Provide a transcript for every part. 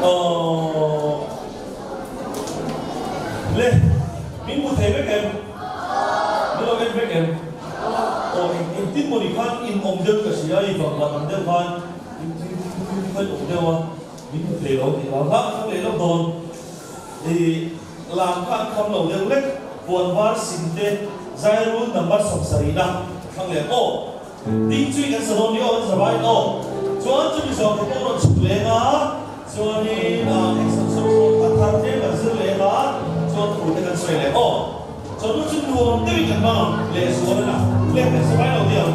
Aww le min hmu thei vek em? Min lo en vek em? Aw eng engtin maw ni khan in awm deuh ka hria i vang vang ang deuh khan in thil thil thil khan awm deuh a min hmu thei lo tih hlau hlak ka leh lawk dawn i lam kha an kham lo deuh lek puan var sin te zairul number 70 na thlang leh aw. Ding chu i kan sa dawn ni aw, kan sa vai aw. Chuan chumi zawng te pawh rawn chhuk leng a, chuanin ah heng sam sam sawn a thar tlem kan zir leng a, chuan thu te kan sawi leh aw. Chawhnu chu nuam deuhin kan hmang ang leh zual a na, leh kan sa vai lo dih ang.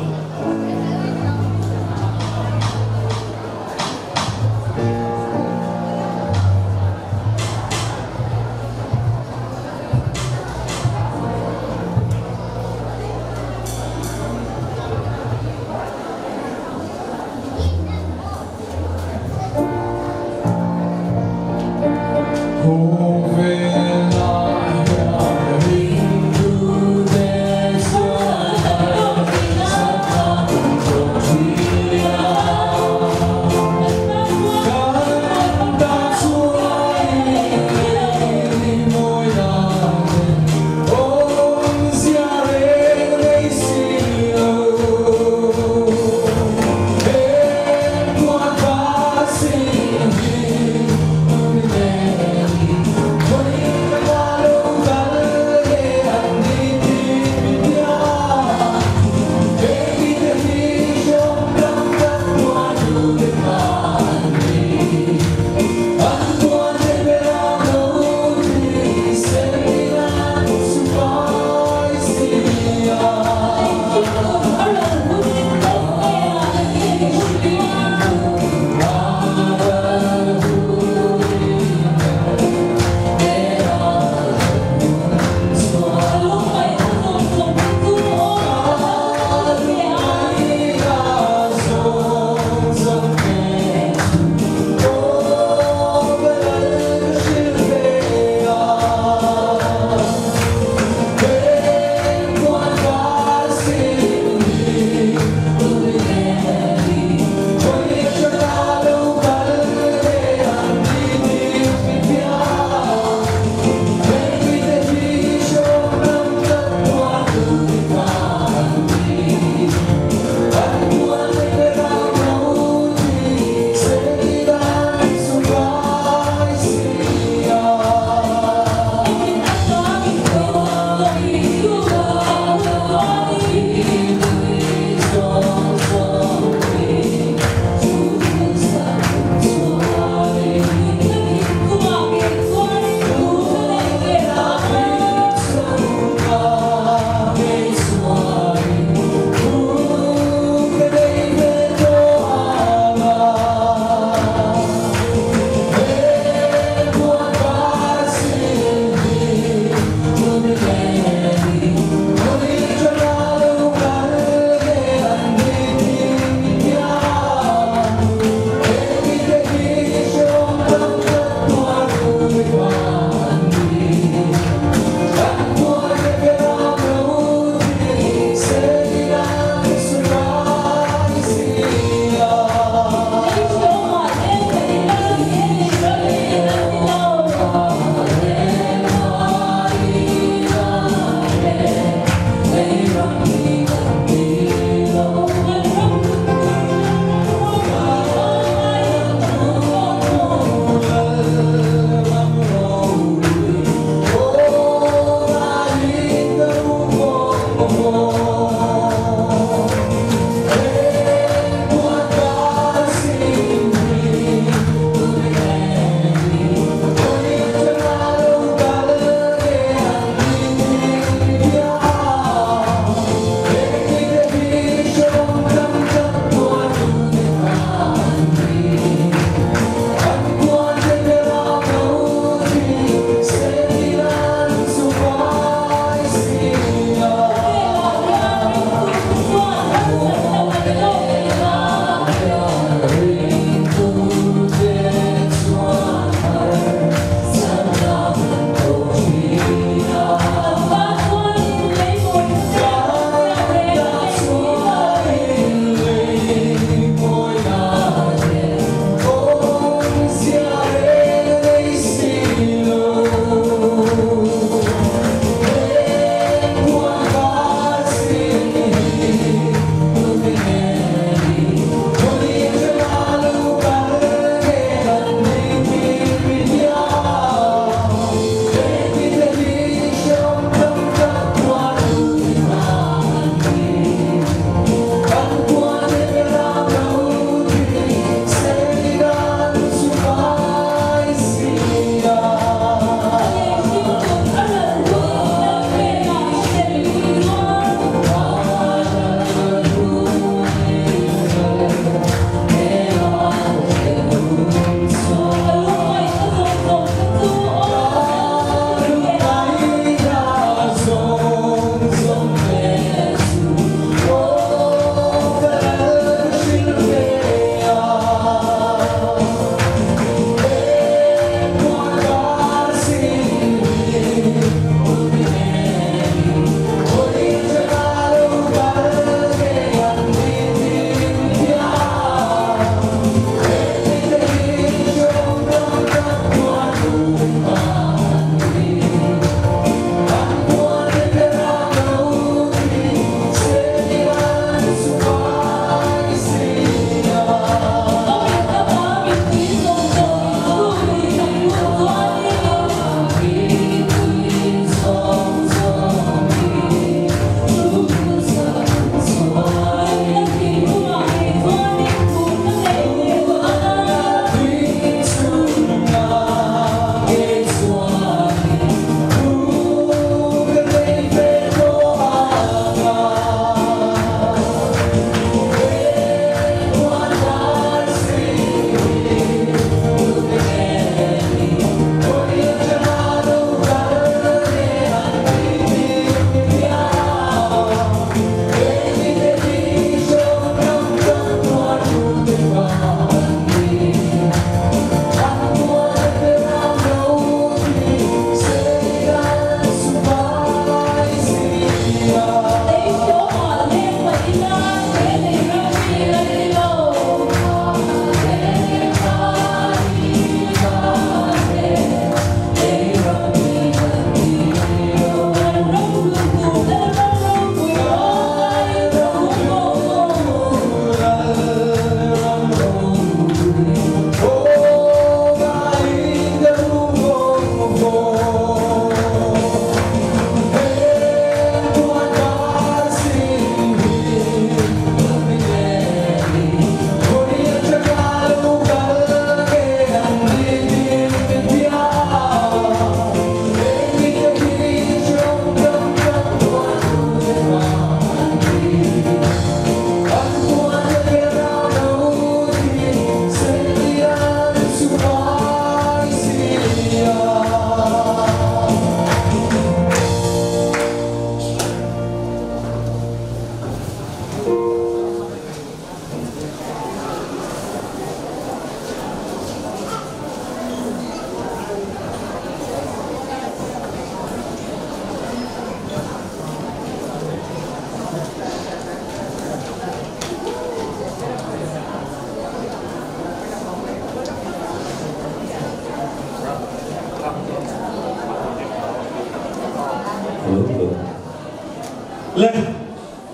Le,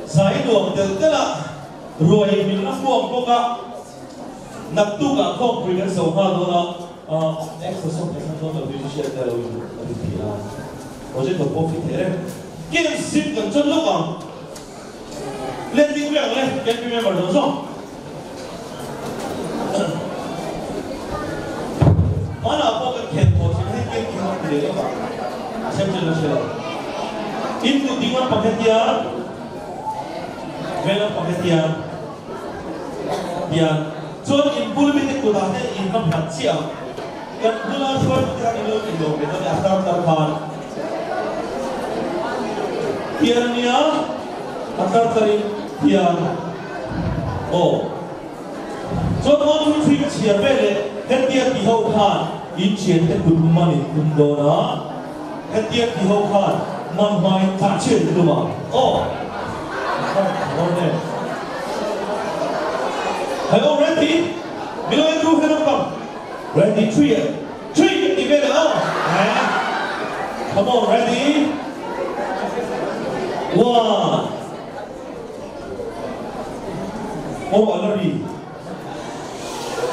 zai nuam telh telh a, ruai min la hmuak bawk a, naktukah khawmpui kan zo nghal dawn a, extra song kan hmang dawn lo musician te lo in a rin thei a, project lo pawh fit thei reng. Game sim kan chuan lawk ang. Le ding vek ang le, KP member zawng zawng. Hmanah pawh kan khen tawh thin hei ken khen an ti leh lawk a, a sem chen la hre lo. In kut ding lampang hetia, ve lampang hetia hian chuan in bul mite kutah te in va hman chiah ang. Kan bula hruaitute khan in lo in lo ve dawn e a tar tar khan. Hian a nia, a tar tarin hian. Aw. Chuan one two three ka chhiar ve leh hetia ti ho khan in thiante kut man in tum dawn a, hetia ti ho khan man hma in tah chhiat in tum a. Aw. Dawn e. Hello ready? Milo Andrew hello kam. Ready three three ka ti ve leh aw. Eh. Come on ready? One. Aw a la ri.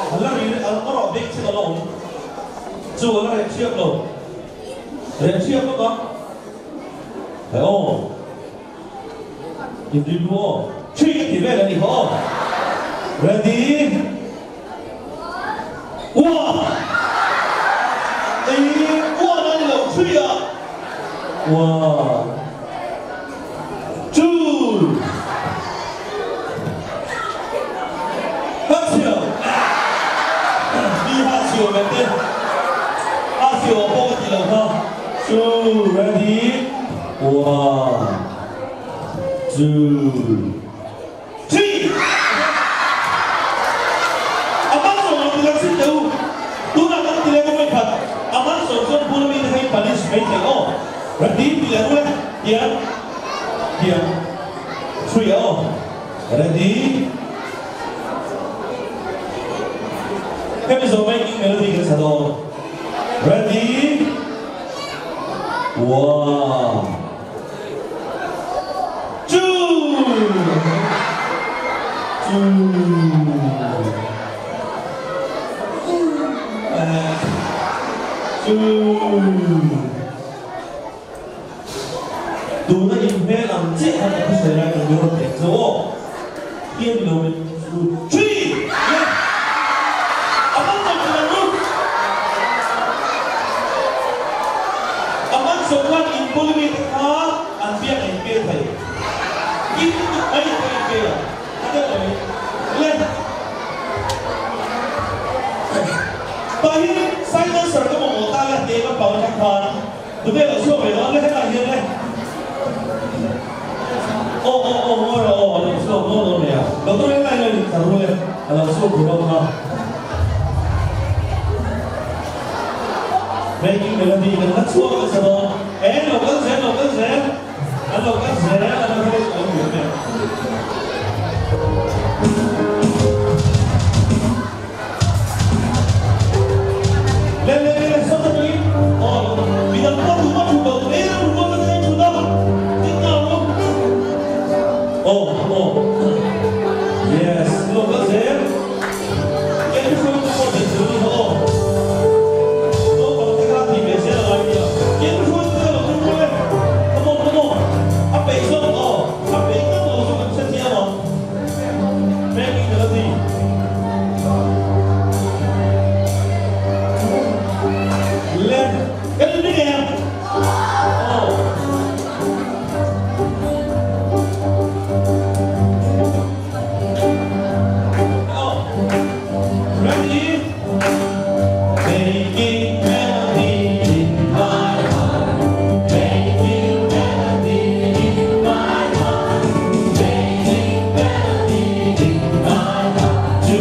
A la ri a rawh bek thil a la awm. Chu a la reh thiak lo. Reh thiak bawk a. He aw. Inrin ru aw. Three ka ti vel a ni kha aw. Ready. One. Ei one a ni lo three a. One. Two. Hachio. Mi hachio ve te. Hachio pawh ka ti lo kha. Two. Ready. One. Two. Three. A man zawng ang ti kan sim teh u. Tunah kan ti leh ka vawi khat. A man zawng chuan bula mite kha in punish mai thei aw. Ready ti leh ru e. Tiang. Tiang. Three aw. Ready. Hemi zawng making melody kan sa dawn. Ready. One. Two! Two! Two! Tuna inhmel ang chiah khan ka thusawi lai kan rawn tek chu aw. Hian ni lo in two, three! A man zawk chu kan lut. A man zawk khan inbul mite kha an biak a inpe thei. In lutuk mai pawh a inpe a, a deuh lo in. Le. Tah hian sign dancer ka mamawh ta le, hlei lampang atang khan. Tunge lo chhuak ve dawn le hetah hian le. Aw aw aw ngawi rawh aw a lo chhuak dawn dawn mai a. Doctor helai hian in tla ru le a lo chhuak thei bawk a. Making melody kan la chhuak nasa dawn. Eng lo kal zel lo kal zel an lo kal zel an lo kal zel. Le le le le sawta tangin aw midang pawh duh a thut lo tur em rual ka thei thut a tin nghal ru aw aw yes lo kal zel kei chu hruaitu pawh din tur ni kha aw naupang te kha ti ve zel a ngai nia kei chu hruaitu te lo ding ru le come on come on a peih zawk aw a peih ngam lo chu kan hrethiam ang. Making melody. Le, kan in ring em? Oh. Oh. Ready? Making melody in my heart. Making melody in my heart. Making melody in my heart,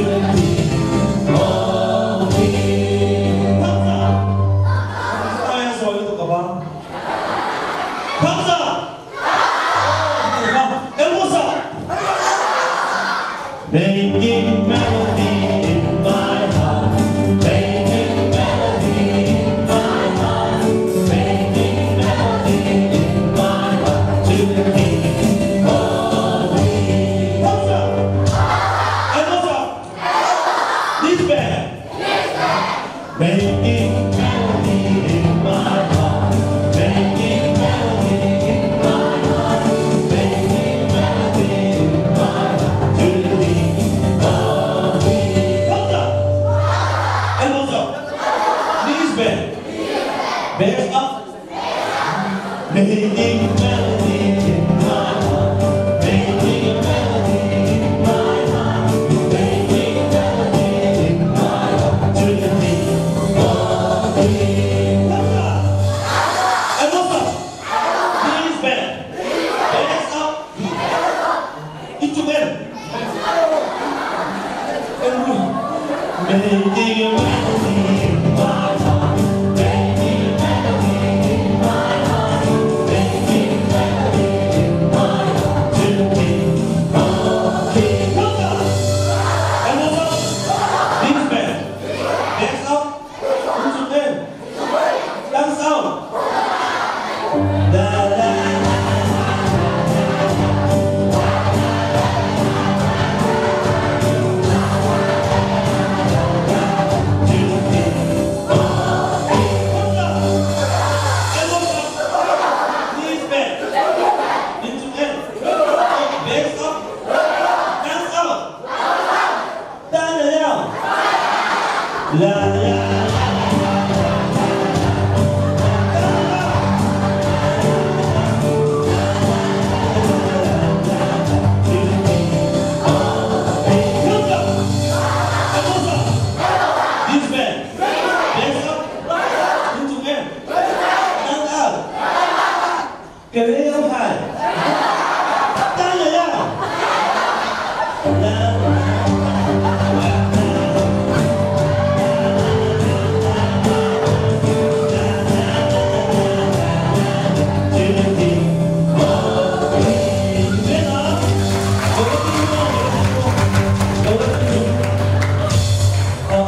making melody in my heart, making melody in my heart to the king. Making a melody in my heart, making a melody in my heart, making a melody in my heart to King of Kings. Come on! And what's up? This man. Dance up. Who's your name? Dance out. La la la. To the King of Kings. Come on! And what's up? This man. Into end. Dance up. Dance out. Da la la. La la la. To the King of Kings. Come on! And what's up? This man. Dance up. Into end. Dance out. 给派。Da la la. La la. To the King of Kings. 别拿，我的听众，我的听众，我的听众。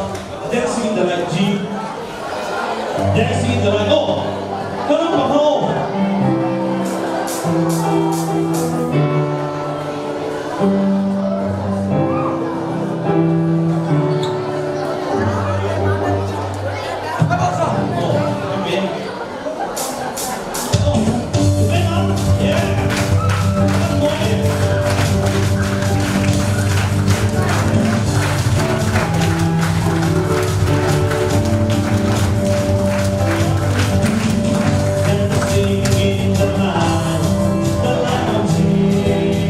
Dancing in the light, G. Dancing in the light. Oh, 刚刚跑哦。哦，这边。哦，这边啊，Yeah。Dancing in the light, the light of Jesus.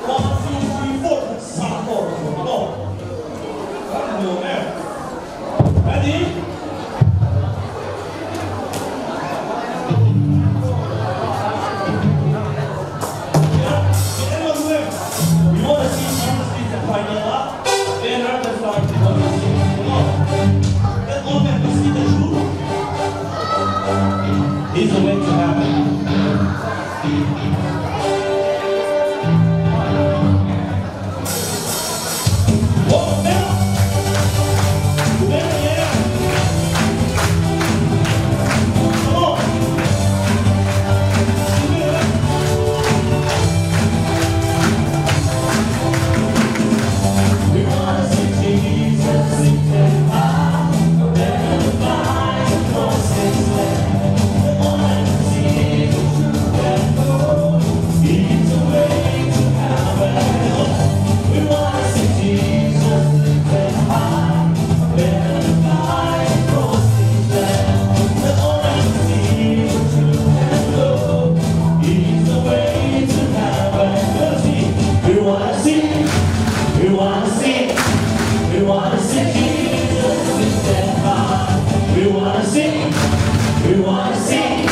One, two, three, four, sa tawh rawh aw. Kan nuam em? Ready? We wanna see Jesus in the final ah. Banner the flag we wanna see. Come on. Let all men to see the truth. He's the way to heaven. Oh, now. There, yeah. Come on. Yeah. We wanna see Jesus lifted high, by across His land. The one to see the truth and hope. He's the way to heaven. We wanna see Jesus lifted high, by across His land. The one to see the truth and hope. He's the way to heaven. We wanna see. We wanna see. We wanna see Jesus lifted high. We wanna see. We wanna see.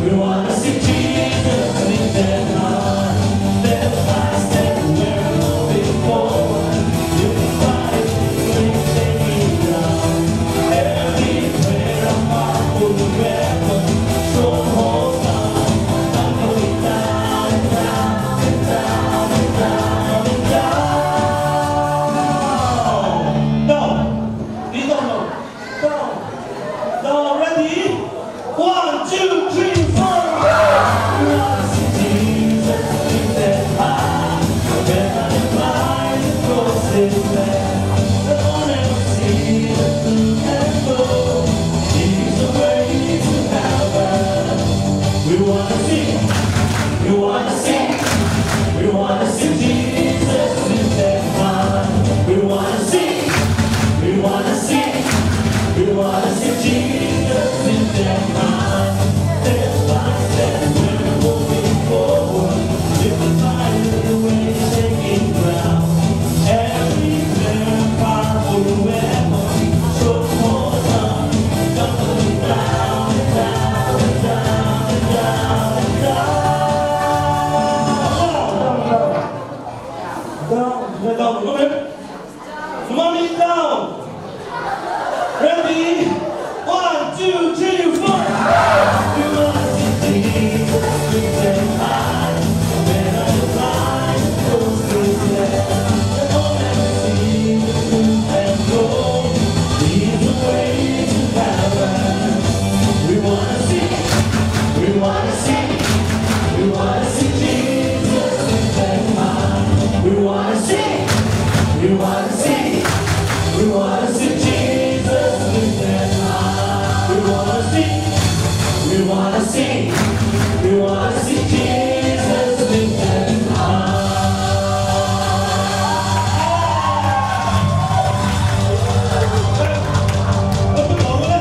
We wanna see Jesus lifted high. Step by step, we're moving forward. Living by we're taking ground. Every prayer a powerful weapon. Strongholds down, tumbling down, and down, and down, and down, and down. Down. Dito, no. Down. Down. Ready? One, two, three, four. We wanna see Jesus lifted high. Better by the crosses land. The one see the truth and hope. He's the way to heaven. We wanna see. We wanna see. We wanna see Jesus lifted high. We wanna see. We wanna see. We wanna see Jesus lifted high. Step by step, we're moving forward. Little by little, we're taking ground. Every prayer, powerful weapon. Strongholds down, tumbling down and down and down and down and down. Down, down, down. Come here. Mommy, down. Ready? One, two, three, four. We wanna see Jesus lifted high. Better by close to death. The moment we see the truth and hope. He's the way to heaven. We wanna see. We wanna see. We wanna see Jesus lifted high. We wanna see. We wanna see. We wanna see Jesus lifted high. We wanna see. We wanna see. We wanna see Jesus lifted high. 咁講嘅咧？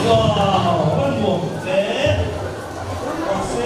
哇！温和者，或者。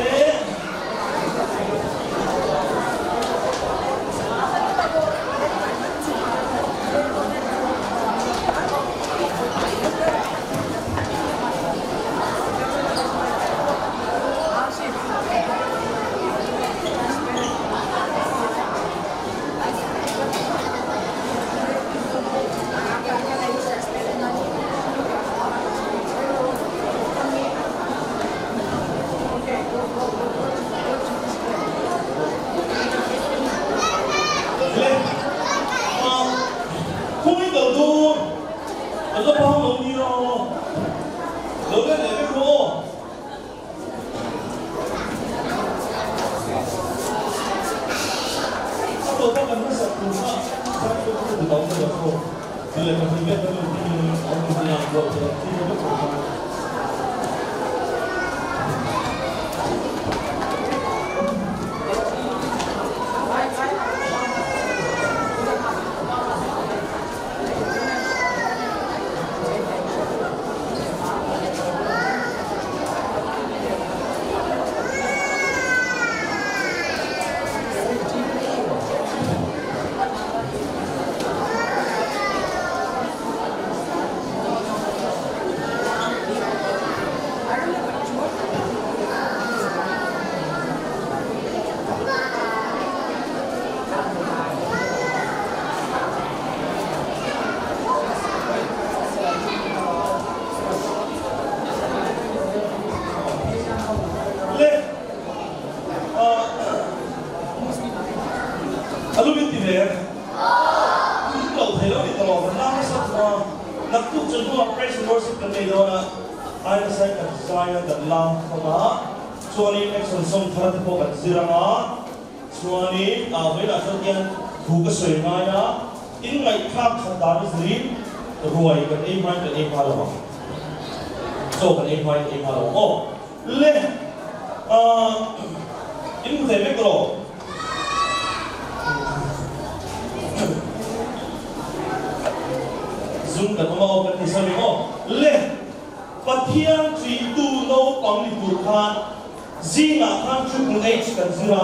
嚟，啊，kung ito doon, ano pa ang niyo? Lo le le ko. 我到咁十半啦，三個都唔講得入個，你嚟問點解咁樣我唔知啊，我就知道都做翻。ve em? Hlim loh thei lo ni tawh lo, kan lam nasa thung a, naktuk chu hnuah praise and worship kan nei dawn a, ai nasa in kan zai a, kan lam thung a, chuanin action song thar te pawh kan zir ang a, chuanin ah vawiinah chuan hian thu ka sawi ngai a, in ngaihthlak that dan a zirin ruai kan ei hmain kan ei hma lo ang, chaw kan ei hmain kan ei hma lo ang aw. Le, ah, in hmu thei vek rawh. Zum kan awm a aw kan ti sa reng aw. Le, Pathian ṭihtu naupang ni tur khan zingah khan Triple H kan zir a.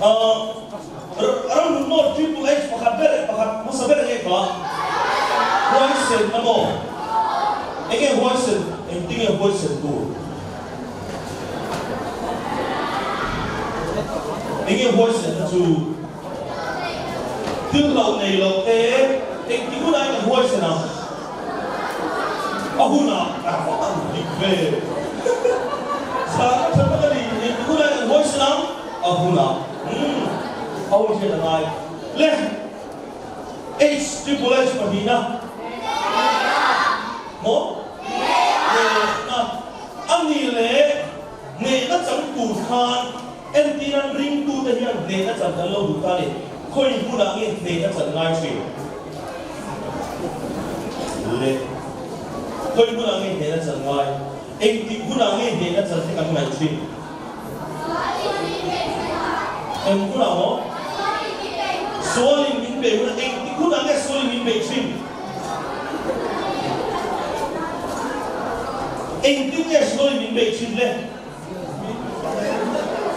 Ah, ramhlun maw Triple H pakhat ber pakhat hmasa ber enge kha? Huaisen a maw? Enge huaisen, engtinge huaisen tur? Enge huaisenna chu? Thil hlauh nei loh te engti hunah in an huaisen ang? A hunah a va han dik ve. Zahna tha tak a ni. Engti hunah in an huaisen ang? A hunah. Umm. A hun hriat a ngai. Le. H triple H pahnihna. Maw? Hnehna. A ni leh hnehna chang tur khan entir an ringtute hian hnehna chan kan lo duh ta a ni. Khawi hmunah nge hnehna chan ngai thin? Le khawi hmunah nge hnehna chan ngai? Engtik hunah nge hnehna chan te kan ngaih thin? Eng hunah maw? Sualin min bei hunah. Engtik hunah nge sualin min bei thin? Engtin nge sualin min bei thin le?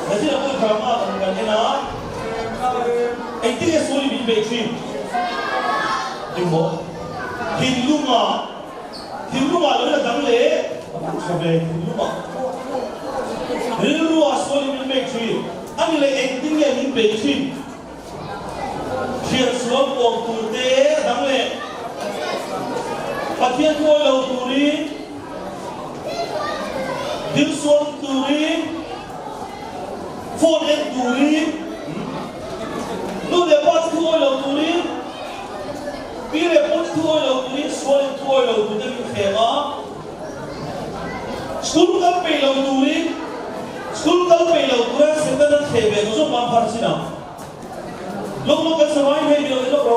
Nazira pawh drama kan kan en a, engtin nge sualin min bei thin? Engmaw? Thinlungah, thinlungah lo in a dang leh a hmu tha ve thinlungah. Rilruah sualin min bei thin, a ni leh engtin nge min bei thin? Hriat sual kuam tur te dang leh Pathian thuawi lo turin, thil sual turin, phone en turin, nu leh pa te thuawi lo turin, pi leh pu te thuawi lo turin, sual in thuawi lo tur te min thlem a. School kal peih lo turin, school kal peih lo tura Satan a thleh ve tawh zawk ang phar chin ang. Lawk lawk kan savai hei mi lo ni lawk lo.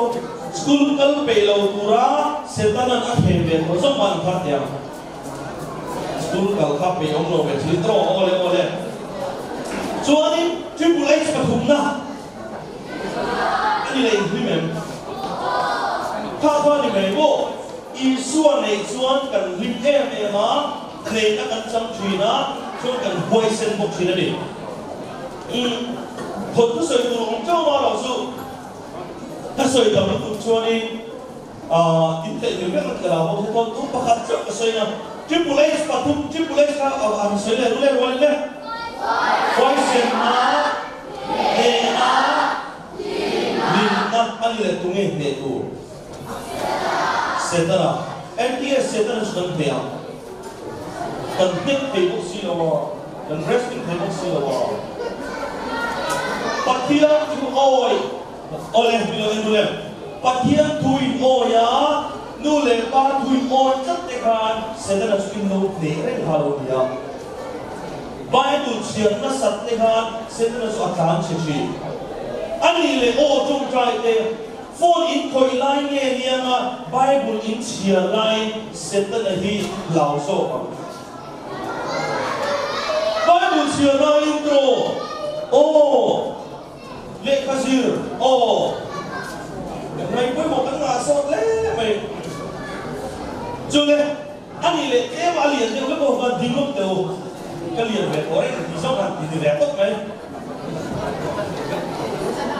School kal peih lo tura Satan an a thleh ve tawh zawk ang phar teh ang. School kal kha peih awm lo ve thin tawh aw le aw le. Chuanin Triple H pathumna a ni leh inhlim em? Kha kha ni mai maw? Isua neih chuan kan hlim em em a, hneihna kan chang thin a, chuan kan huaisen bawk thin a ni. Umm, thawnthu sawi tur awm teuh ma lo chu ka sawi tam lutuk chuanin aah in theih tir vek a tla bawk hi thawnthu pakhat chauh ka sawi na. Triple H pathum, Triple H kha a han sawi leh rul e rualin le. Huaisenna, hnehna, hlimna a ni leh tunge hneh tur? Setana, NTS Setana chu kan hne a, kan hnek thei bawk si lo a, kan wrestling thei bawk si lo a. Pathian thu awi, awle mi lo en duh em? Pathian thu in awi a, nu leh pa thu in awi tlat te khan Setana chu in lo hne reng kha lo ni a. Bible chhiar nasat te khan Setana chu a tlan chhe thin. A nih leh aw tawngtai te Phone in khawih lai nge nianga Bible in chhiar laiin Setana hi hlau zawk ang. Bible chhiar laiin tawh aw lehkha zir aw kan ngaih pawimawh kan ngah zawk hle mai. Chule a nih leh tlem a lian deuh vek aw van ding lawk teh u ka lian ve tawh reng ti zawk han ti ni ve tawp mai.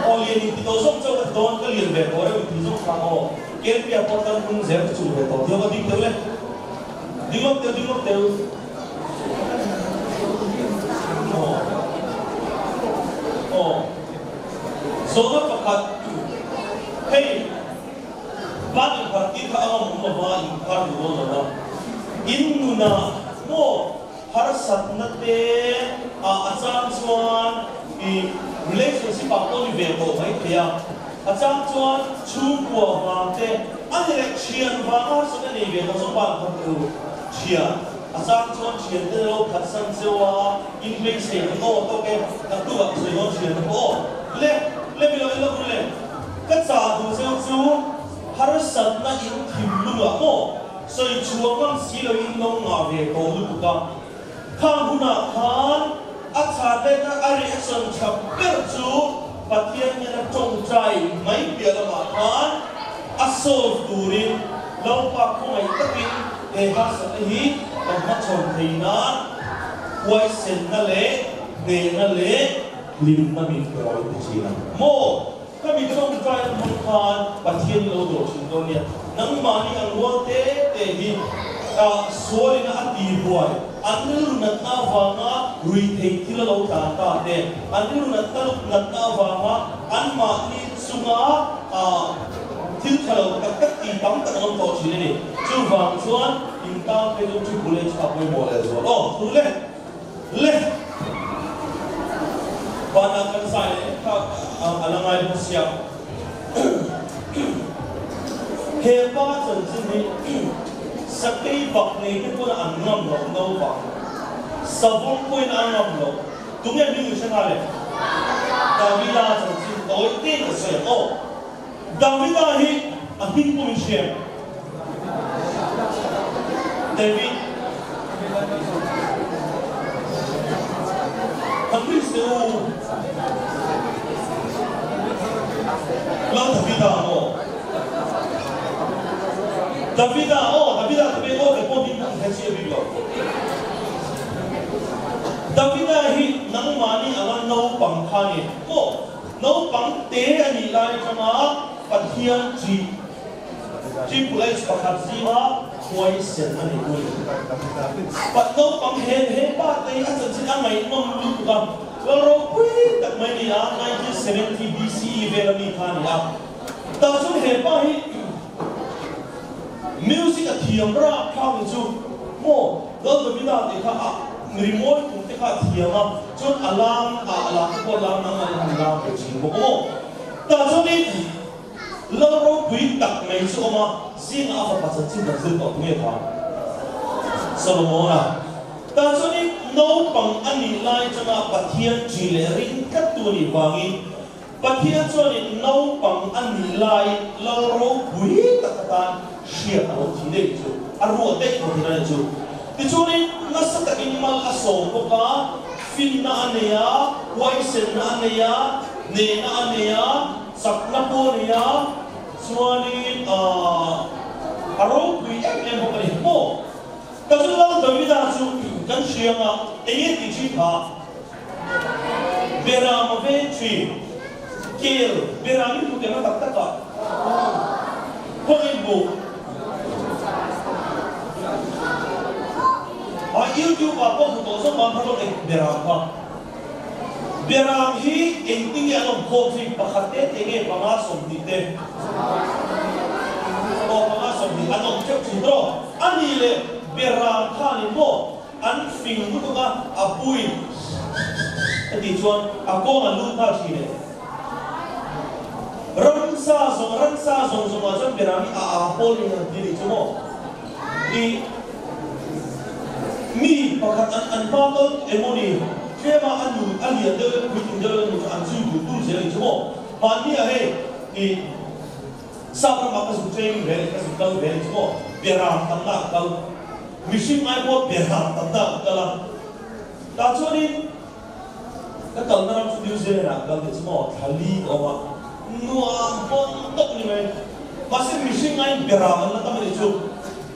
Aw lian in ti tawh zawk chauh ka ti dawn ka lian ve tawh reuh in ti zawk kha aw Kelpia pawh tlar hnung zel ka chul ve tawh tih awm a ding deuh le ding lawk deuh ding lawk deuh aw aw zawhna pakhat hei ban inphar tir kha a ngam awm lova inphar duh dawn lova in nunah maw Harsatna te ah a chang chuan i Relationship ah pawh ni ve tawh mai thei a, a chang chuan chhungkua vang te a ni leh thian vanga harsatna nei ve tawh chu ban khat u thian a chang chuan thian te lo phatsan cheu a in beisei ang aw tawk e naktuk ah ka sawi dawn thian te pawh aw le le mi lo en lo le ka chah duh cheu chu harsatna in thinlung ah maw sawi chhuah ngam si lo in lo ngah ve tawh lutuk a. Khang hunah khan a chhahletna a reaction tha ber chu Pathian hnena tawngtai mai piah lamah khan a solve turin Lalpa khawngaih takin he harsatna hi kan hmachhawn thei nan huaisenna leh hnehna leh hlimna min pe rawh in ti thin a maw? Ka mi tawngtai na hmang khan Pathian lo dawh thin dawn nia, nangmahni ang rual te te hi sualin a ti buai, an rilru natna avanga ruihtheih thil a lo tlan ta te, an rilru natna natna avanga anmahni chunga thil tha lo tak tak tih tam tak an awm tawh thin a ni. Chuvang chuan in tan phei chu Triple H kha pawimawh leh zual aw, thu le. Le! Vanah kan zai leh kha a la ngai bawk sia. He pa chanchin hi sakei bak nei te pawn an ngam loh naupang, savawm pawhin a ngam loh. Tunge hming i hre nghal em? Davida chanchin tawi tein a sawi ang aw. Davida hi a hming pawh in hria em? David Hungry se u Lal Davida maw? Davida aw Davida te pek aw te pawh hming an hre chiah bik lo. Davida hi nangmahni anga naupang kha a ni maw? Naupang te a nih lai atanga Pathian ṭih Triple H pakhat zinga huaisen a ni pui. Pat naupang he he pa te hi a chanchin a ngaihnawm lutuk a, lal ropui tak mai a ni a, 1970 BCE vel ami kha a ni a. Tah chuan he pa hi music a thiam rapthlak ni chu maw Lal Davida tih kha a rimawi tum te kha a thiam a, chuan a lam a a lam te pawh lam nang an han lam ve thin bawk a maw. Tah chuanin Lal ropui tak mai chu awm a, zingah a fapa chanchin kan zir tawh tunge kha? Solomon-a. Tah chuanin naupang a nih lai atanga Pathian ṭih leh ring tlattu a nih vangin Pathian chuanin naupang a nih laiin lal ropui tak atan hriat a lo thi daih chu, a ruah daih tawh thin a ni chu. Tichuanin nasa takin mal a sawm bawk a, finna a nei a, huaisenna a nei a, hnehna a nei a, Chakna pawh a nei a, chuanin a ropui em em bawk a ni. Maw? Ka chu Lal Davida chu kan hria ang a, eng nge tih thin kha? Beram a veng thin. Kel, beram i hmu teh na tak tak a? Khawnge i hmuh? A YouTube ah pawh hmu tawh zawk ang kha rawh eng beram kha. Beram hi engtin nge an awm khawm thin? Pakhat te te nge panga 20 te? Aw panga 20 an awm teuh thin tawh. A nih leh beram khanin maw an fing lutuk a, a puin a tih chuan a kawng an lut nghal thin e. Ramsa zawng ransa zawng zawngah chuan beram hi a aa pawl in an ti nih chu maw? I mi pakhat an an hma kal emaw ni tlema a nun a lian deuh emaw puitling deuh emaw chu an zui duh dun zel a ni chu maw? Mahni ah hei i sap ramah ka zuk training ve a ni ka zuk kal ve a ni chu maw? Beram tamna ka kal mihring ai pawh beram tamna ka kal a tah chuanin ka kalna ram chu New Zealand ah ka kal tih chu maw thla li ka awm a nuam pawn tawp ni mai. Mahse mihring aiin beram an la tam a nih chu.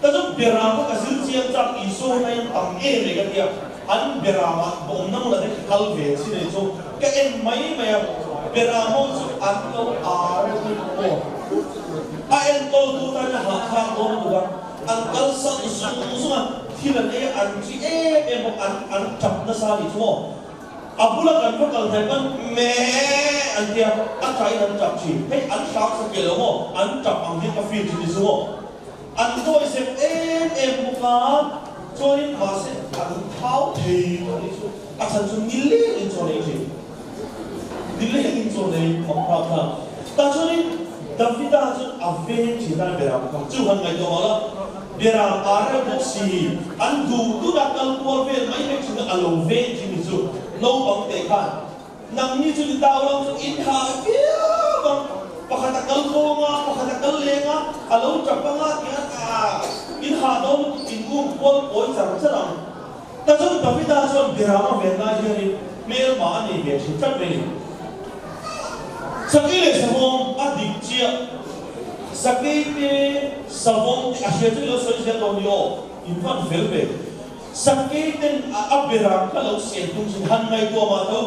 Ka chu beram kha ka zir chiang chak Isua hun aiin tam em mai ka ti a, an beram ah awmna hmunah te ka kal ve chin a nih chu. Ka en mai mai a, beram ho chu an lo ar reuh maw. A enkawl tu tan a hahthlak dawn lutuk a, an kal salh zung zung a, thil an ei a, an ṭi em em bawk, an an ṭap nasa a nih chu maw. A bula kan va kal hnaih pawn meh an tia, a ṭahin an ṭap ṭhin. Hei an hram sa ke lo maw, an ṭap ang hian ka feel ṭhin i chu maw. An dawi zep em em bawk a, chuanin mahse an thau thei tawh a nih chu, a chhan chu nileng in chaw nei ṭhin. chaw nei mak phak kha. Tah chuanin Davida chuan a veng thin a beram kha chu han ngaihtuah mah la, beram aa reuh bawk si, an duh dut a kal kual vel mai mai thin a, a lo veng thin ni chu naupang teh khan Nangni chu ni tau lo chu in tha viau ang, pakhat a kal kawng a, pakhat a kal leng a, a lo tap ang a tih a in hah dawn lutuk in um kual kawi char char ang. Ta chuan Davida chuan Biram a ven lai hianin hmelma a nei ve thin tlat mai a ni. Sakei leh savawm a dik chiah. Sakei te savawm te a hria chu i lo sawi zel dawn ni aw, in van fel ve. Sakei ten a berang kha lo siam tum chin han ngaihtuah mah tho,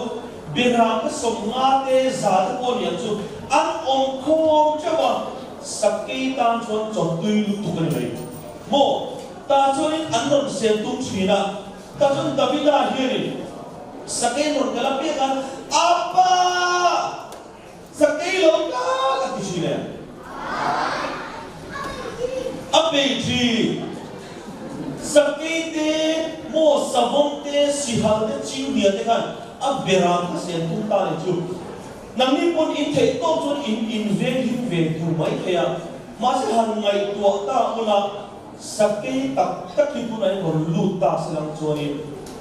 berang kha 50 te 100 te pawh niang chu an awm khawm teuh a, sakei tan chuan chawtui lutuk a ni mai maw? Tah chuanin an rawn siam tum thin a, tah chuan Davida hianin sakei rawn kal a piak a, Apa! Sakei lo tak a ti thin em? A bei thin. Sakei te, maw savawm te, sihal te, chiuhnia te khan a berang kha siam tum ta ni chu. Nangni pawn in theih tawk chuan in inveng him ve tur mai thei a, mahse han ngaihtuah ta ula, Sakei tak tak hi tunah in rawn lut ta se lang chuanin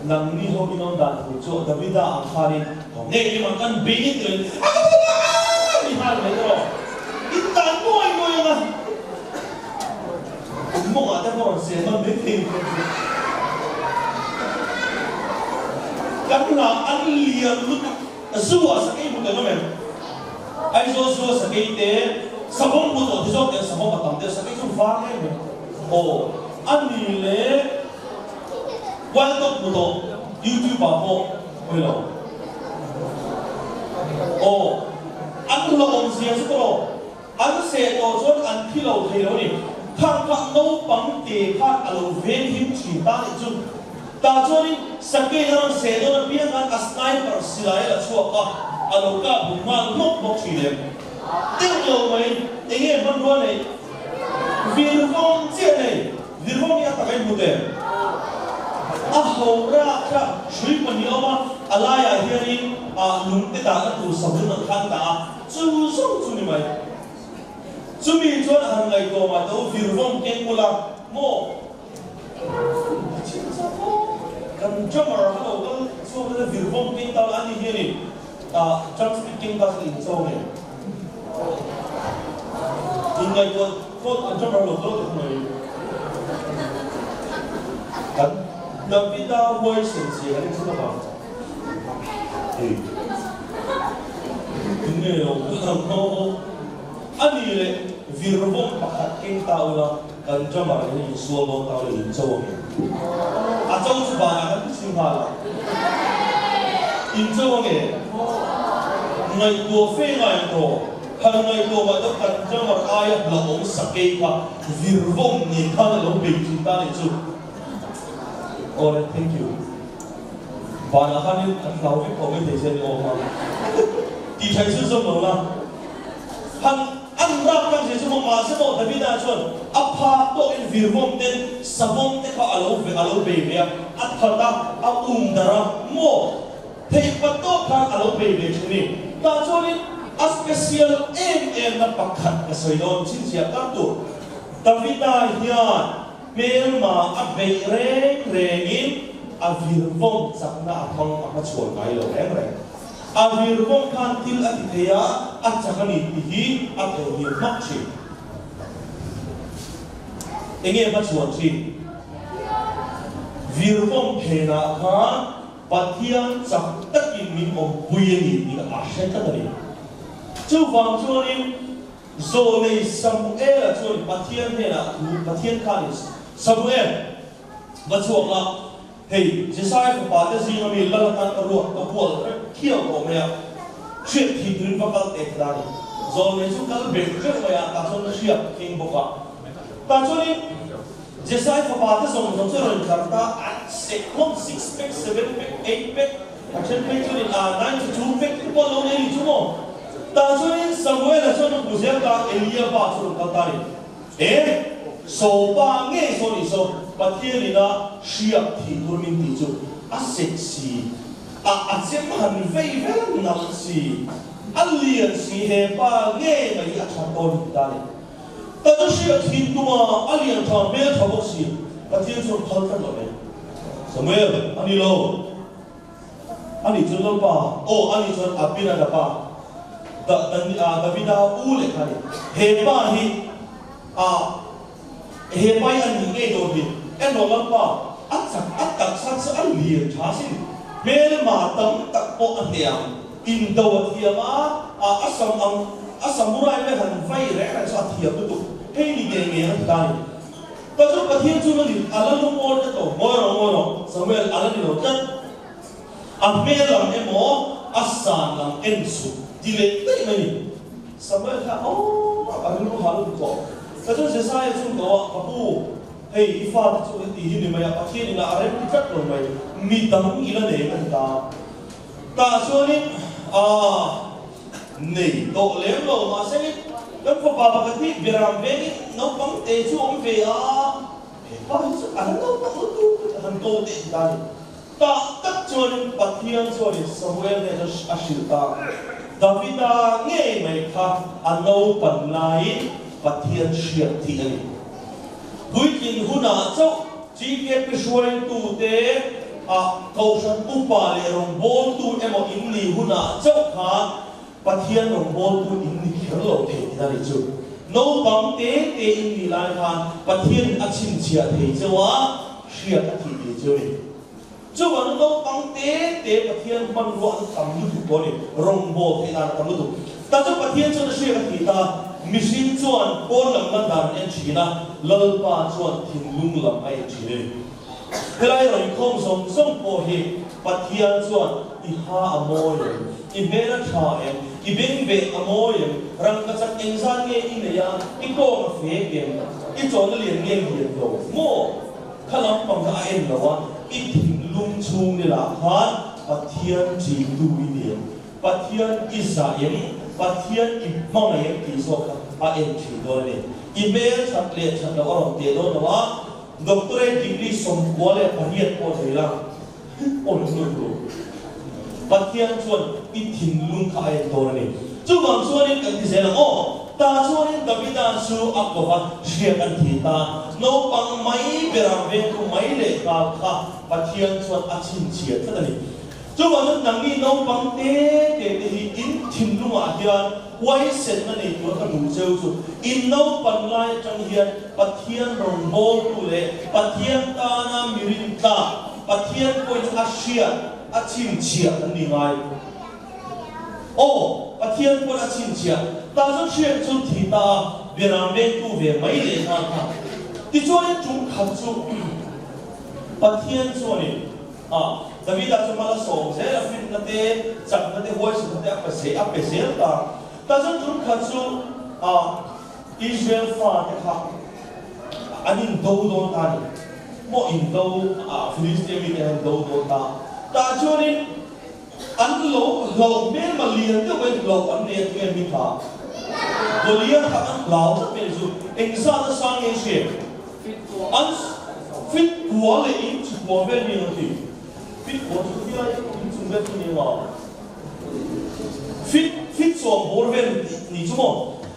nangni ho in awm dan tur chu Davida ang khanin haw ngei em ang kan bei ni tiin a ka thil a ni nghal mai erawh in tan nuai nuai ang a in mawngah te pawh rawn sel hman mai thei ni chu kan hna an lian lutuk Zu ah sakei hmu tawh em em? Aizawl zu ah sakei te savawm hmu tawh ti zawk teh savawm a tam deuh sakei chu vang em em. Aw a ni le Wild dog hmu tawh YouTube ah pawh hawi lo. Aw an hlauhawm zia chu ka rawh. An seh tawh chuan an thi lo thei lo a ni. Khang kha naupang te khan a lo veng him thin ta nih chu. Tah chuanin Sakei a rawn seh dawn apiang khan a sniper silai a la chhuak a, a lo kap hum nghal hlawk bawk thin em. Deuh lo mai, enge hmanrua nei? Virvawm chiah nei. Virvawm hi a tak a inhmu teh. A ho rak kha hrui 2 a awm a, a laiah hianin lung te dahna tur savun ang khan dah a. Chu zawng chu ni mai. Chumi chuan a han ngaihtuah mah teh u, virvawm keng ula maw? A chhin chak aw. Kan drummer kha lo kal chhuak ila virvawm keng ta ula ani hianin drumstick keng ta se in cho nge? In ngaihtuah phawt kan drummer lo kal teh mai. Kan Davida huaisen zia kan inchhun avang. Hei. Tunge lo kal ang A ni leh virvawm pakhat keng ta ula kan drummer in insual dawn ta ula in cho ang em? A cho chu banah kan ti chhing nghal a. In cho ang em? Ngaihtuah fe ngai ang tawh. Han ngaihtuah mah deuh kan drummer aia hlauhawm sakei kha virvawm nen khan a lo bei thin ta nih chu. Awle thank you. Vanah khanin an hlau vek tawh mai thei che ni awm a tih theih chu zawm lo la. Han an rak tak zia chu maw mahse maw Davida chuan a phak tawkin virvawm ten savawm te kha a lo a lo bei ve a, a that a, a um darh a maw theih pat tawk khan a lo bei ve thin ni. Tah chuanin a special em em na pakhat ka sawi dawn chhinchhiah kar tur Davida hian Hmelma a beih reng rengin a virvawm chakna a hmang a hmachhuan ngai lo reng reng. A virvawm khan thil a ti thei a, a chak a ni tih hi a theihnghilh hmak thin. Enge hmachhuan thin? Virvawm phenah khan Pathian chak takin min awmpui a ni tih a hre tlat a ni. Chuvang chuanin Zawlnei Samuela chuan Pathian hnenah thu Pathian khanin, Samuel, va chhuak la, hei Jesai fapa te zinga mi lal atan ka ruak ka hual reng thiau tawh mai a, hriat thih turin va kal teh ta ni. Zawlnei chu kal beh reuh mai a, tah chuan hriak a keng bawk a. Tah chuanin Jesai fapa te zawng zawng chu rawn tlar ta, an sek hlawm, six pack, seven pack, eight pack, A then phei chuanin a nai chu chu vek te pawh lo nei ni chu maw? Tah chuanin Samuela chuan a hmu zel ta, Elia pa chu rawn kal ta a ni. E, saw pa ngei saw nih saw, Pathian ina hriak thih tur min tih chu a sexy. A a chem han vei vel nalh si, a lian si he pa ngei mai hi a that dawn hi ta ni. Ka chu hriat thin tum a, a lian tha hmel tha bawk si, Pathian chuan phal tlat lo mai. Samuel, a ni lo. A nih chuan Lalpa, aw a nih chuan Abinadaba, Da, Da, Davida u leh kha a ni. He pa hi a. He pai a nih ngei dawn hi enrawh Lalpa, a chak a taksa chu a lian tha sin. Hmelma tam tak pawh a hneh ang. Indo a thiam a, a a sam ang a samurai te han vai reng reng chu a thiam lutuk. Hei ni ngei ngei ang ti ta a ni. Ta chu Pathian chu la ni, a la lungawi tlat lo. Ngawi rawh, ngawi rawh, Samuel, a la ni lo tlat. A hmel lam emaw a san lam en suh ti leh daih mai ni. Samuel kha aw a rilru hah lutuk tawh. Ka chuan Jesaia chu ko a, Ka pu, hei i fate chu heti hi ni mai a, Pathian inah a rem ti tlat lo mai, mi dang i la nei a ni ta. Tah chuanin aa nei tawh lem lo, mahse kan fapa pakhat hi Beram vengin naupang te chu a awm ve a, he pa hi chu a la naupang lutuk a han ko teh ti ta a ni. Tah tak chuanin Pathian chuanin Samuel hneh chu a hrilh ta. Davida ngei mai kha a naupan laiin Pathian hriat thih a ni. Puitlin hunah chauh GKP hruaitute ah Kohhran upa leh rawngbawltu emaw in nih hunah chauh khan Pathian rawngbawltu in ni kher lo thei tih a ni chu. Naupang te te in nih lai khan Pathianin a chhinchhiah thei cheu a, hriat a thih thei cheu a ni. Chuvang naupang te te Pathian hmanrua an tam lutuk tawh a ni, rawngbâwl theih dan a tam lutuk. Ta chu Pathian chuan a hriat a thih ta, mihring chuan pawn lam lan dan an en thin a, Lalpa chuan thinlung lam a en thin a ni. Helai rawn inkhawm zawng zawng pawh hi Pathian chuan i ha a mawi em? I hmel a tha em? I beng beh a mawi em? Rangkachak engzat nge i nei a? I kawng a fek em? I chawlhna lian nge lian lo maw? Kha lampang kha a en lo a, i thinlung chhung nilah khan Pathian ṭintu i ni em? Pathian i zah em? Pathian i hmangaih em tih zawk kha a en ṭhin dawn a ni. I hmel ṭhat leh ṭhat loh a rawn teh dawn lo a, Doctorate degree 98 pawh nei la, aw lung lung. Pathian chuan i thinlung kha a en dawn a ni. Chuvang chuanin kan ti zel ang aw. Tah chuanin Davida chu a ko va, hriat an thi ta. Naupang mai berang vengtu mai leh nghal kha Pathian chuan a chhinchhiah tlat a ni. Chuvang chuan nangni naupang te te te hi in thinlungah hian huaisenna nei tura ka duh cheu chu in naupan lai atang hian Pathian rawngbawltu leh Pathian tana mi rintlak, Pathian pawhin a hriat, a chhinchhiah kan ni ngai. Aw, Pathian pawhin a chhinchhiah. Tah chuan hriat chu thi ta a, biaram vengtu ve mai leh nghal kha. Tichuanin tum khat chu Pathian chuanin A, Davida chu hmala sawm zel a finna te, chakna te, huaisenna te a pe zel a pe zel ta. Ta chuan tum khat chu a Israel fate kha an indo dawn ta a ni. Maw indo a Philistia mite an indo dawn ta. Tah chuanin an lo hlauh hmel ma lian deuh mai hlauh an nei a tinge mi kha Goliath kha an hlau tlat mai chu engzat a sang nge hriat? An fit kua leh in chi kua vel mi ang ti. Fit kua chu khilai in chung vel chu ni anga. Fit fit sawm bawr vel ni chu maw.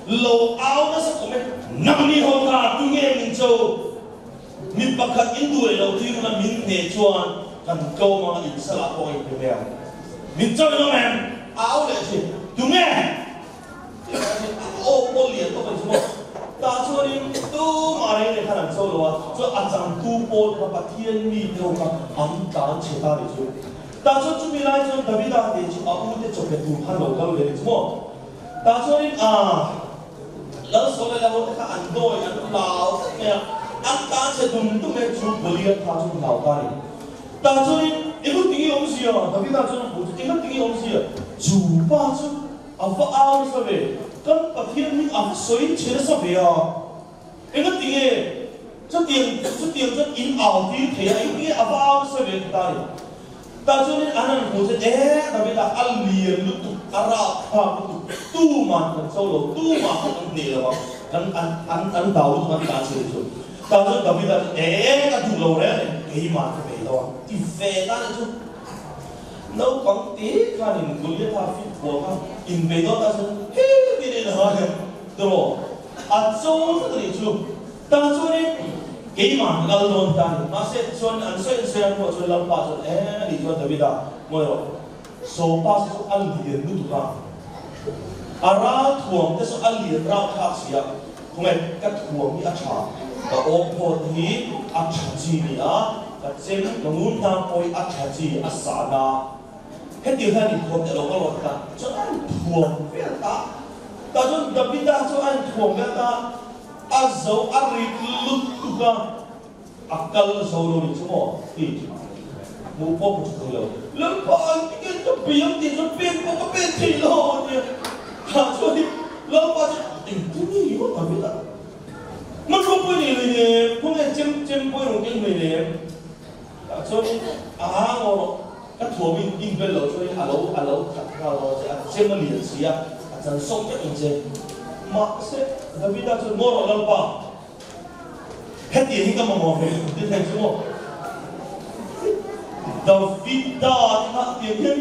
Lo au nasa khawm e. Nangni ho kha tunge min cho? Mi pakhat in duh leh lo tir huna min hneh chuan kan tlawm anga in salah pawh a inpe mai ang. Min cho in awm em? A au leh thin. Tunge? Aw pawl lian tawk a ni chu maw? Tah chuanin tumah reng reng khan an cho lo a, chuan a changtu pawl kha Pathian mite ho kha an tlan chhe ta a ni chu. Tah chuan chumi lai chuan Davida te chu a ute chawpe tur khan lo kal ve a ni chu maw? Tah chuanin a Lalsawl leh Lahote kha an dawi, an hlau tlat mai a, an tlan chhe dum dum e, chu Goliath kha chu hlau ta a ni. Tah chuanin eng tinge awmzia? Davida chuan a hmuh chu eng tinge awmzia? Chu pa chu A va au nasa ve, kan Pathian hming a va sawi chhe nasa ve a, engatinge chutiang chutiang chuan in au tir thei a, engtinge a va au nasa ve ti ta ni. Tah chuanin an han hmuh chuan e Davida a lian lutuk, a rapthlak lutuk, tuman kan cho lo, tumah pawh kan hneh lo ang, kan an an an dau lutuk an tlan chhe ni chu. Tah chuan Davida chuan e ka duh lo reng reng, keimah ka bei lo ang ti ve ta ni chu. Naupang te khanin Goliatha fit kual kha inbei dawn ta chuan he tiin a inhai a, tiraw? A cho tlat a nih chu. Tah chuanin keimah ka kal dawn ta a ni. Mahse tichuan an sawi an sawi a hnuah chuan Lalpa chuan e a nih chuan Davida ngawi rawh, Sawpa chu a lian lutuk a, a ral thuam te chu a lian rau thlak si a, khawnge ka thuam hi a tha, ka awm phawt hi a tha chi ni a, ka chem ka ngun hnang pawh hi a tha chi a sahna. Hetiang hian inthuam teh lo ka rawn ta chuan a inthuam vel ta. Tah chuan Davida chu a inthuam vel ta, a zo a rit lutuk a, a kal zo lo ni chu maw ti hmuh pawh ka tha thei lo. Lalpa an ticket ka pe ang tih chuan pen pawh ka pen thei lo a nia. Tah chuan Lalpa chu engtin nge i rawn Davida? Hmanrua pawh i nei hleinem, khawnge chem chem pawh i rawn keng hleinem. Tah chuanin a hang aw rawh, ka thuam in in bel loh chuanin a lo a lo that nghal dawn che, a chem a lian si a, a chan sawm vek ang che. Mahse, Davida chuan, Maw rawh Lalpa, hetiang hi ka mamawh ve ti thei chu maw? Davida te kha tiang hian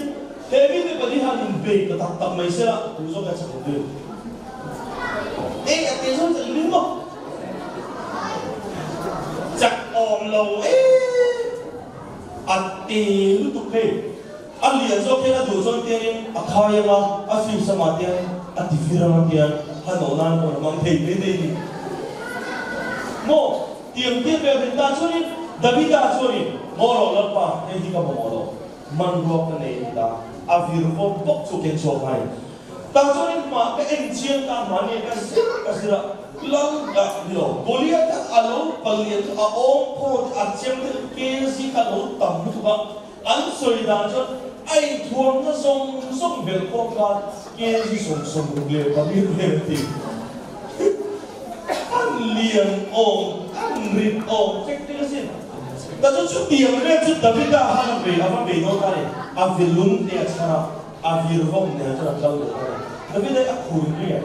he mite pahnih han inbei ta tak tak mai sela, tu zawk hian chak ang deuh? Eng a tih zawng chak ring maw? Chak awm lo e. A te lutuk hei. A lian zawk hian a duh chuan tiangin a khai ang a, a fuse amah tiang a ti vir ang a tiang han awh nan pawh a hmang thei mai thei ni. Maw? Tiang tiang vel rin ta chuanin Davida chuanin, Maw rawh Lalpa, hei hi ka mamawh lo. Hmanrua ka nei a ni ta. A vir vawm bawk chu ken chhuak ngai. Tah chuanin hma ka en chiang ta hmani ka zir ka zir a, Lal dah ni lo. Goliath kha a lo palian chu a awm phawt a chem te chu kezi kha a lo tam lutuk a, an sawi dan chuan a inthuamna zawng zawng belh khawm khan kezi 64 vel a ti. An lian awm, an rit awm fek tir asin. Tah chuan chutiang vel chu Davida khan a bei, a va bei dawn ta a ni. A vilung te a chhar a. A vir vawm nen chuan a kal leh ta a ni. Davida hi a khur ri a.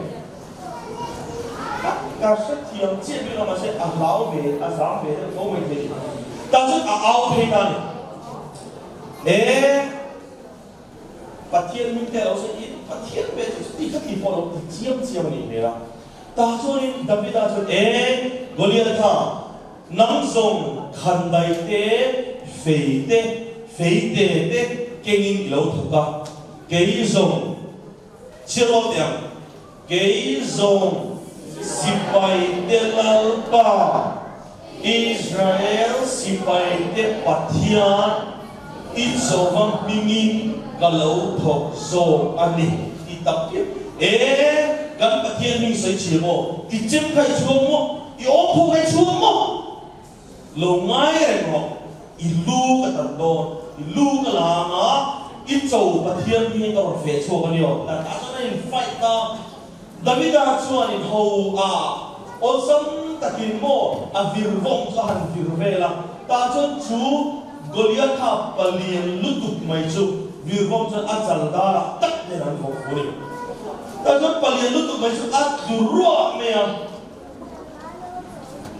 Ka ka hrethiam chiah bik a mahse a hlau ve, a zam ve deuh tho mai thei. Tah chuan a au phei ta a ni. He Pathian hming te a lo sawi in Pathian ve chu chuti kha ti pawh a lo ti chiam chiam a nih hmel a. Tah chuanin Davida chuan E Goliatha, Nang zawng khandai te, fei te, feite te kengin i lo thawk a, kei zawng chhiatawk teh ang, kei zawng sipai te Lalpa, Israel sipai te Pathian i chauva hmingin ka lo thawk zawk a ni ti tak piah. E, kan Pathian hming sawi chhia maw? I chem kha i chhuak maw? I awm phu kai chhuak maw? Lo ngai reng rawh, i lu ka tan dawn, i lu ka la ang a, i cho Pathian hmingin ka rawn feh chhuak a ni aw. Tah tah chuan a in fight a, Davida chuan in ho a, awlsam takin maw a vir vawng chu a han vir vel a, tah chuan chu Goliatha palian lutuk mai chu vir vawng chuan a chal darah tak nen an vawk fu a ni. Tah chuan palian lutuk mai chu a tlu ruah mai a.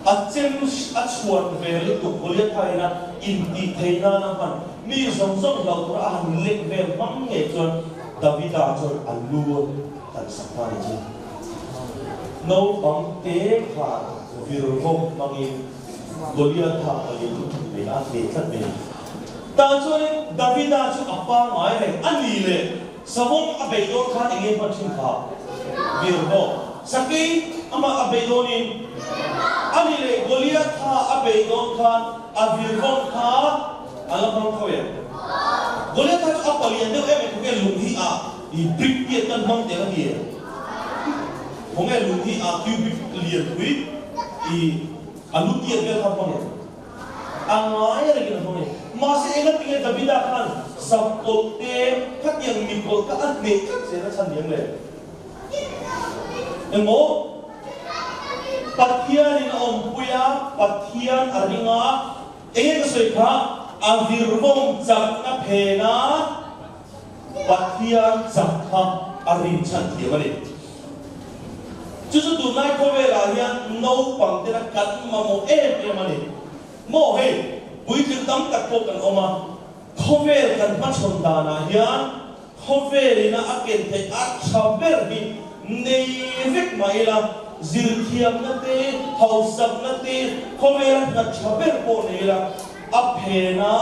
A chem a chhuan ve lutuk Goliatha ina intih theih nan a hman mi zawng zawng hlauh tura a han lek vel hmang ngei chuan Davida chuan a lu a tan sak ta ni chu. Naupang te khan vir vawk hmangin Goliatha a lian lutuk mai a hneh tlat mai. Tah chuanin Davida chu a pangngai reng a ni le. Savawm a beih dawn khan eng nge hman thin kha? Vir bawk. Sakei amah a beih dawnin a ni leh Goliath kha a beih dawn khan a vir vawm kha a la hmang tho em? Goliath kha chu a palian deuh em em khawnge lung hi a i brick tiat kan hmang tel a ni em? Khawnge lung hi a cubic lian pui i a lu tiat vel kha hmang em? A ngai rengin a hmang e. Mahse eng a tinge Davida khan sakawlh te khatiang mikawlh kha a hneh tlat zel a chhan diam le? Engmaw? Pathianin a awmpui a, Pathian a ring a, enge ka sawi kha a virvawm chakna phen a, Pathian chak kha a rinchhan thiam a ni. Chu chu tunlai khawvelah hian naupang tena kan mamawh em em a ni. Maw hei, puitling tam tak pawh kan awm a. Khawvel kan hmachhawn danah hian khawvel ina a ken theih a tha ber hi nei vek mah ila, zirthiamna te, hausakna te, khawvela hna tha ber pawh nei ila, a phena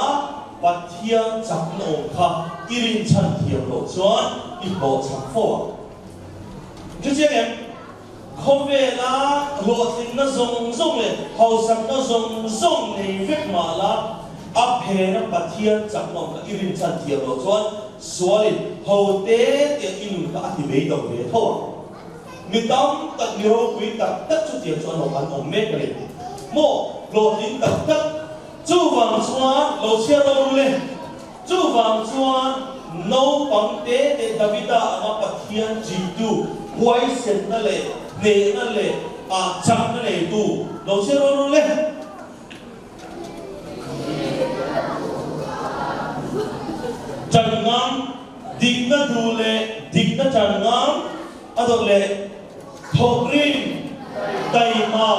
Pathian chakna awm kha i rinchhan thiam loh chuan i hlawhchham fo ang. Chuchiang em? Khawvela hlawhtlinna zawng zawng leh hausakna zawng zawng nei vek mah la, a phena Pathian chakna awm kha i rinchhan thiam loh chuan sualin ho te tia i nun kha a ti bei deuh ve tho ang. Mi tam tak, mi ropui tak tak chutiang chu an awm an awm mek a ni. Maw hlawhtling tak tak chuvang chuan lo chhiar lo ru le. Chuvang chuan naupang te te Davida anga Pathian ṭihtu, huaisenna leh hnehna leh ah chakna neitu lo chhiar rual rual e. Ṭan ngam, dikna duh leh dikna ṭan ngam a dawt leh thawkrim taima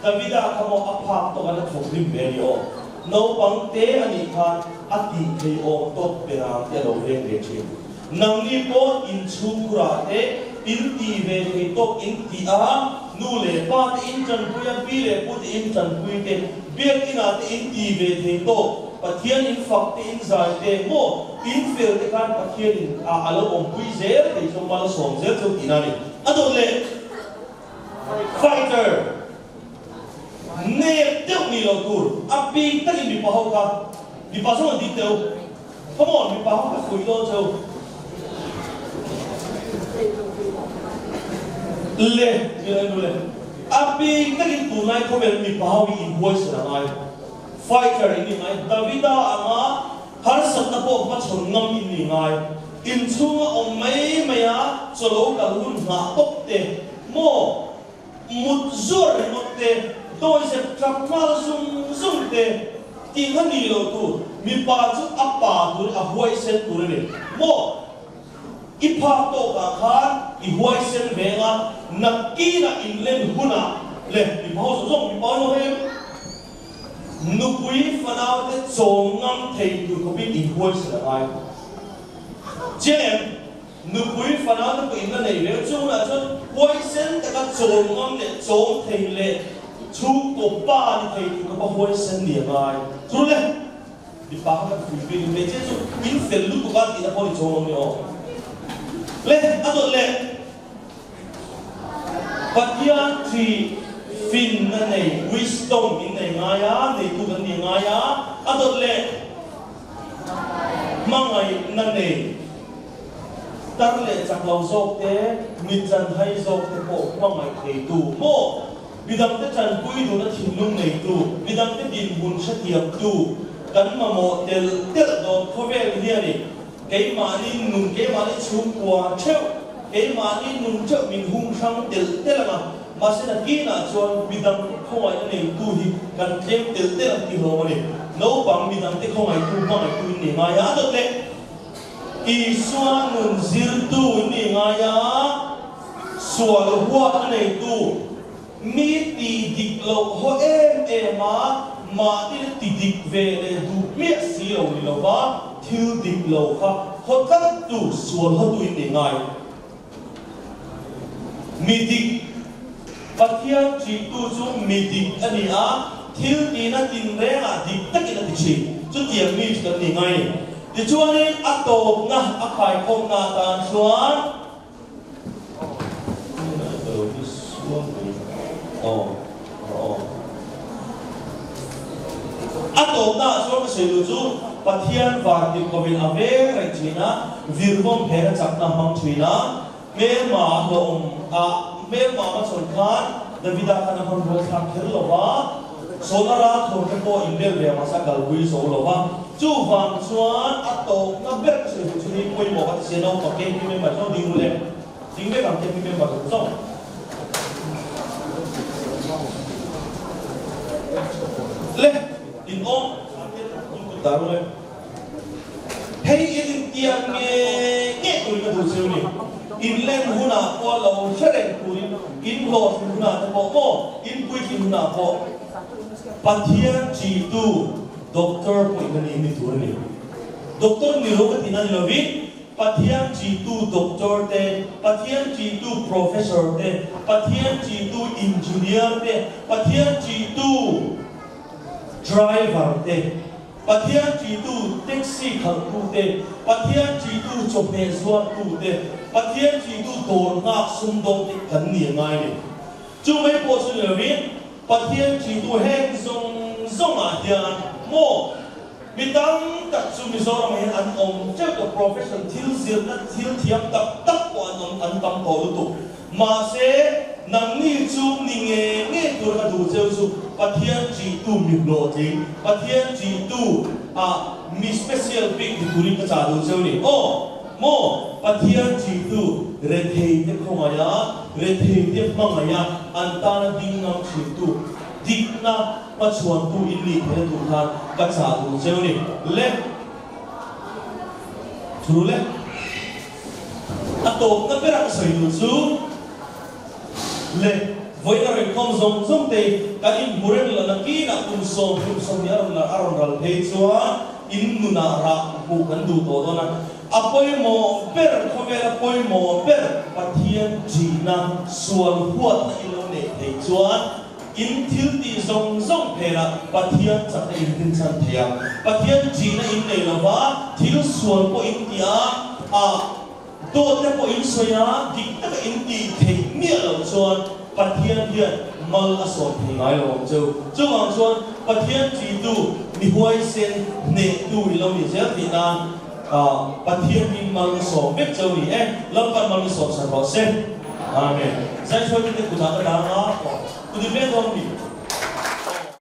Davida kha maw a phak tawk an a thawkrim ve a ni aw. Naupang te a nih khan a tih thei awm tawk berang te a lo veng ve thin. Nangni pawh inchhungkhurah te in ti ve thei tawk in ti a, nu leh pa te in tanpui a, pi leh pu te in tanpui te, biakinah te in ti ve thei tawk, Pathian in fak te in zai te maw in fel te khan Pathian in a a lo awmpui zel thei chu mal a sawm zel chu tihna a ni. A dawt leh fighter. Nep deuh ni lo tur a bik takin mipa ho kha mipa zawng an ding teh u. Come on mipa ho ka fuih dawn che u. Le mi lo en u le. A bik takin tunlai khawvel mipa ho hi inhuaisen a ngai. Fighter in ni ngai. Davida anga harsatna pawh hmachhawn ngam in ni ngai. Inchhunga awm mai mai a chaw lo kal hun nghah tawp te maw? Mut zuar ringawt te, dawizep tap nghal zung zung te tih kha ni lo tur, mipa chu a pa tur a huaisen tur a ni. Maw? I phak tawkah khan i huaisen veng a, nakkinah inlen hunah le mipa ho zawng zawng mipa ho em? Nupui fanaute chawm ngam thei tur khawpin in huaisen a ngai. Chiang em? Nupui fanau te pawh in la nei ve a, chung hunah chuan huaisen taka chawm ngam leh chawm thei leh chhungkaw pa ni thei tur kha pa huaisen ni a ngai. Chu le, mipa kha kan pui bik in hmeichhia chu in fel lutuk a tihna pawh ni chawm ang ni aw. Le, a dawt leh Pathian thi finna nei, wisdom in nei ngai a, neitu kan ni ngai a, a dawt leh Hmangaihna nei tar leh chak lo zawk te, mi chanhai zawk te pawh hmangaih theitu maw? Midangte chanpui duhna thinlung neitu, midangte dinhmun hrethiamtu kan mamawh telh telh dawn khawvel hianin keimahni nun, keimahni chhungkua theuh, keimahni nun theuh min hung hrang telh telh ang a, Mahse nakinah chuan midangte khawngaihna neitu hi kan tlem telh telh ang tih hlawm a ni. Naupang midangte khawngaihtu hmangaihtu in nei ngai a, a dawt leh Isua nun zirtu in nei ngai a, sual huatna neitu, mi tih dik loh haw em em a, mahni la ti dik ve leh duh hmiah si lo ni lova thil dik lo kha haw tlattu sual hawtu in nei ngai. Mi dik, Pathian ṭihtu chu mi dik a ni a, thil tihna tinrengah dik takin a ti ṭhin. Chutiang mi chu kan ni ngai ni. Tichuanin a tawpna, a khaikhawmna atan chuan A tawpnaah chuan ka sawi duh chu Pathian van dik kovin a veng reng thin a, virvawm phena chakna a hmang thin a, hmelma a hlawhawm a, hmelma a hmachhawn khan Davida khan a hmanrua thlak kher lo va, Saula ralthuam te pawh inbel ve mahse a kalpui zo lo va, chuvang chuan a tawpna ber ka sawi duh chu hei pawimawh ka ti sia naupang KP member chu ding ru le, ding vek ang KP member zawng zawng. Le, in awm in kut dah ru le. Hei in intiang nge nge turin ka duh cheu ni. In len hunah pawh lo hre reng turin in hlawhtling hunah te pawh maw, in puitling hunah pawh Pathian ṭihtu doctor pawh in a ni ni tur a ni. Doctor ni lo ka tihna ni lovin, Pathian ṭihtu doctor te, Pathian ṭihtu professor te, Pathian ṭihtu engineer te, Pathian ṭihtu driver te, Pathian ṭihtu taxi khalhtu te, Pathian ṭihtu chawhmeh zuartu te, Pathian ṭihtu dawr nghak sumdawng te kan ni a ngai ni. Chu mai pawh chu ni lovin, Pathian ṭihtu heng zawng zawngah hian maw mi tam tak chu Mizoramah hian an awm teuh tawh, profession thil zirna thil thiam tak tak pawh an awm an tam tawh lutuk. Mahse, nangni chu ni nge nge tur a duh cheu chu Pathian ṭihtu mi hlawhtling, Pathian ṭihtu ah mi special bik ni turin ka chah duh cheu ni. Aw! Maw? Pathian ṭihtu retheite khawngaih a, retheite hmangaih a, an tana ding ngam ṭhintu, dikna hmachhuantu in nih theihna tur khan ka chah duh cheu ni. Le! Thu le! A tawpna bera ka sawi duh chu le vawiin a rawn khawm zawng zawng te kan inhmu reng lo nakinah kum 10 kum 20 a rawn a rawn ral phei chuan in nunah rah hmuh kan duh tawh dawn a. A pawimawh ber khawvela pawimawh ber Pathian ṭihna sual huatna i lo neih theih chuan in thil tih zawng zawng phenah Pathian chakna in rinchhan thei a. Pathian ṭihna in nei lova, thil sual pawh in tih a, a dawt te pawh in sawi a, dik taka in tih theih miah loh chuan Pathian hian mal a sawn thei ngai lo ang cheu. Chuvang chuan Pathian ṭihtu, mi huaisen, hnehtu i lo ni zel theih nan Pathian in mal a sawm vek cheu ni e. Lalpan mal i sawm san rawh se. Amen. Zaihruaitute kutah ka dang a, aw, kut i veng dawn mi?